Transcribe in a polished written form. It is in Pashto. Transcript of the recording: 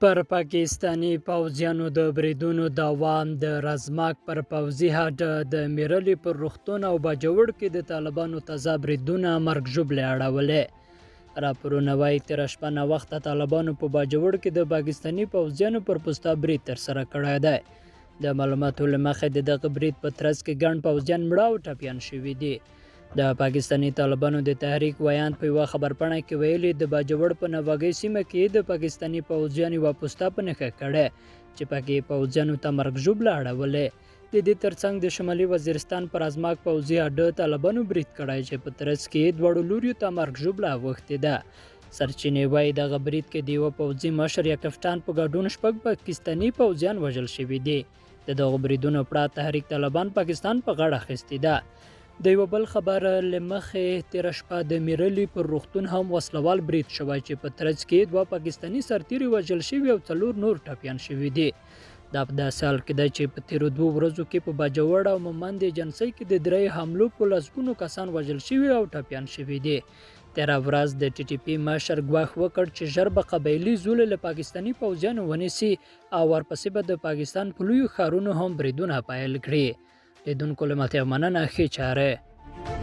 پر پاکستاني پوځیانو د بریدونو دوام، د رزماک پر پوځي هډه، د میرلي پر روغتون او باجوړ کې د طالبانو تازه بریدونه مرګ ژوبلې اړولې. راپورونه وايي، تېره شپه ناوخته طالبانو په باجوړ کې د پاکستاني پوځیانو پر پوسته برید ترسره کړی دی. د معلوماتو له مخې د دغه برید په ترڅ کې ګڼ پوځیان مړه او ټپیان شوي دي. د پاکستاني طالبانو د تحریک ویاند په یوه خبرپاڼه کې ویلي، د باجوړ په نواګۍ سیمه کې د پاکستاني پوځیانو یوه پوسته په نښه کړې چې پکې پوځیانو ته مرګ ژوبله اړولې. د دې ترڅنګ د شمالي وزیرستان پر ازماک پوځي اډه طالبانو برید کړی چې په ترڅ کې یې دواړو لوریو ته مرګ ژوبله اوښتې ده. سرچینې وايي، دغه برید کې د یوه پوځي مشر یا کپټان په ګډون شپږ پاکستاني پوځیان وژل شوي دي. د دغو بریدونو پړه تحریک طالبان پاکستان په غاړه اخیستې ده. د یوه بل خبر له مخې تېره شپه د میرلي پر روغتون هم وسلوال برید شوی چې په ترڅ کې دوه پاکستاني سرتیري وژل شوي او څلور نور ټپیان شوي دي. دا په داسې حال کې ده چې په تېرو دوو ورځو کې په باجوړ او مومند ایجنسۍ کې د درې حملو په لسګونو کسان وژل شوي او ټپیان شوي دي. تېره ورځ د ټي ټي پي مشر ګواښ وکړ چې ژر به قبایلي ضلع له پاکستاني پوځیانو ونیسي او ورپسې به د پاکستان په لویو ښارونو هم بریدونه پیل کړي. لیدونکو له ملتیا مننه، ښې چارې.